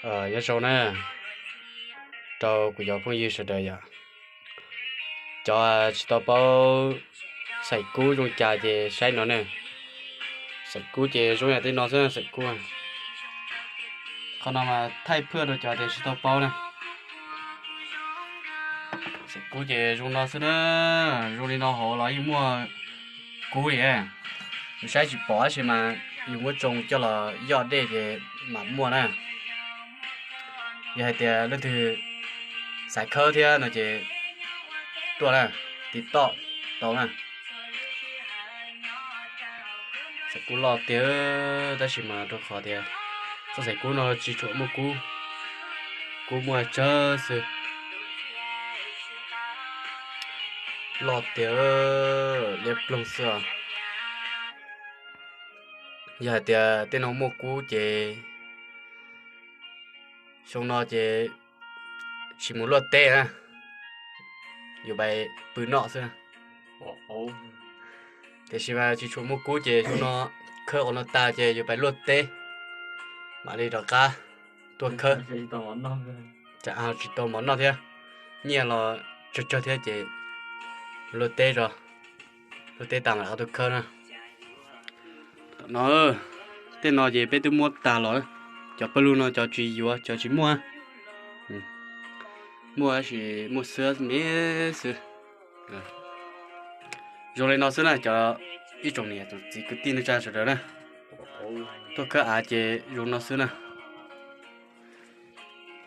Nyob zoo na, rau kuv cov phooj ywg sawv daws yom, cov tsis tau paub xaim kub zoo cas ces saib no ne. Xaim kub ces zoo yam tej no xwb, xaim kub. Qhov no mas thaij phwj rau cov tias tsis tau paub na. Xaim kub ces zoo no xwb na, zoo li no hauv los yeej muaj kub li. Yus saib tsis pom tab sis mas yus muab tsoo coj los yoj dej ces mam muaj na. Yog hais tias leej twg xav khawb thiab no ces tuaj na, tiv toj tau na. Xaim kub loj tiag, tab sis mas rau qhov tias txoj xaim kub no tsis tshua muaj kub, kub muaj tsawg xwb. Loj tiag, liab ploog xwb os. Yog hais tias tej no muaj kub ces xyoo no ces tsis mus luaj teb na, yuav pais pw noj xwb. Tiam sis mas tsis tshua muaj kub ces xyoo no khawb qhov no tas ces yuav pais luaj teb, mam li rov qab tuaj khawb. Tsis tau mov noj thiab, nyiaj los tsawg tsawg thiab ces luaj teb tso, luaj teb tas mam rov qab tuaj khawb na. Tom no, tej no ces peb twb muab tag los, cov pawg lug no cov tsis yuav, cov tsis muaj. Muaj tab sis muaj xwb me xwb. Zoo li no xwb na cov ib tsoom niam tsoom txiv kwv tij neej tsa sawv daws na, tuaj khawb av ces zoo no xwb na.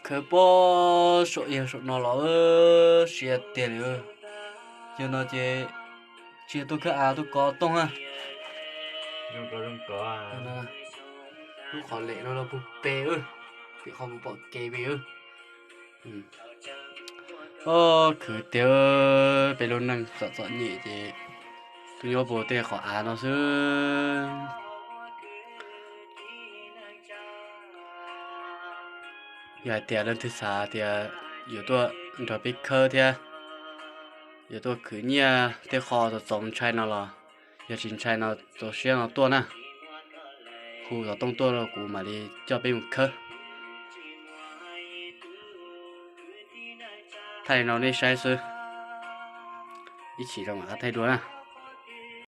Khawb pob saum ib saum no los siab tiag li. Yog no ces tsis yog tuaj khawb av, tuaj kov tooj na. Lub qhov lem no los puag pem, pem qhov kuv pom kev pem. Khwv tiag, peb lub neej txom txom nyem ces tuaj nyob puag tej qhov av no xwb. Yog hais tias leej twg xav tias yuav tuaj nrog peb khawb thiab yuav tuaj khwv nyiaj tej qho txaus txaus ntshai no los, yog tsis ntshai no txaus siab no tuaj na, hu xov tooj tuaj rau kuv mam li coj peb mus khawb. Thaij no nej saib xwb, ib chim rau mam qab thaij dua na.